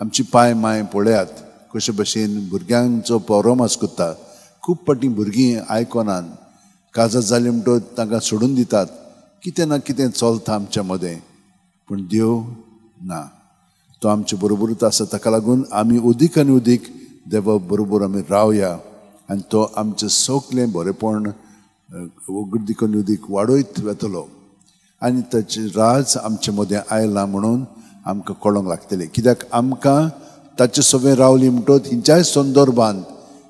आमची पांय माय पळयात कशे भशेन भुरग्यांचो पोरोमास करता. खूब फावटी भुरगीं आयकनात, काजार जाली म्हणटकच तांकां सोडून दितात. कितें ना कितें चलता आमच्या मदें, पूण देव ना, तो आमचे बरोबरूच आसा. ताका लागून आमी अदीक आनी अदीक देवा बरोबर आमी रावया आनी तो आमचें सगलें बरेंपण अदीक आनी अदीक वाडयत वेतलो आनी ताचें राज आमचे मदें आयलां म्हणून आमकां कळोंक लागतलें. कित्याक आमकां ताचे सगळें रावली म्हणटकच हिंच्याय संदर्भांत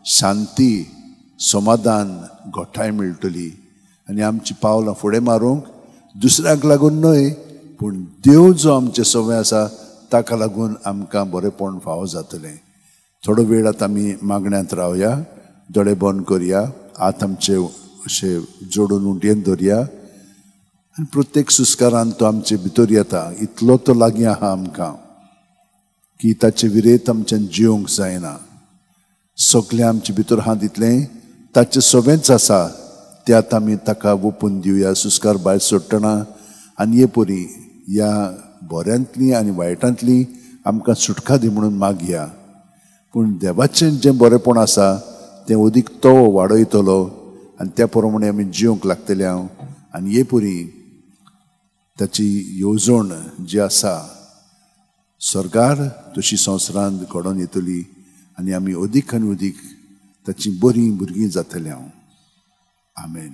शांती, समाधान, घटाय मेळटली आनी आमची पावलां फुडें मारूंक दुसऱ्यांक लागून न्हय, पूण देव जो आमचे सगळें आसा ताका लागून आमकां बरेंपण फावो जातलें. थोडो वेळ आतां आमी मागण्यांत रावया, दोळे बंद करया, हात आमचे अशे जोडून उंटयेन धरया आनी प्रत्येक सुस्कारान तो आमचे भितर येता. इतलो तो लागीं आहा आमकां की ताचे विरेत आमच्यान जिवंक जायना. सगळें आमचे भितर आहा तितलें ताचें सगळेंच आसा, ते आतां आमी ताका ओपून दिवया. सुस्कार भायर सोडटना आनी हे परी ह्या बऱ्यांतली आनी वायटांतली आमकां सुटका दी म्हणून मागया. पूण देवाचें जें बरेंपण आसा तें अदीक तो वाडयतलो आनी त्या प्रमाणे आमी जिवंक लागतले हांव. आनी हे परी ताची येवजण जी आसा सरकार तशी संवसारांत घडोवन येतली आनी आमी अदीक आनी अदीक ताची बरीं भुरगीं जातली हांव. आमेन.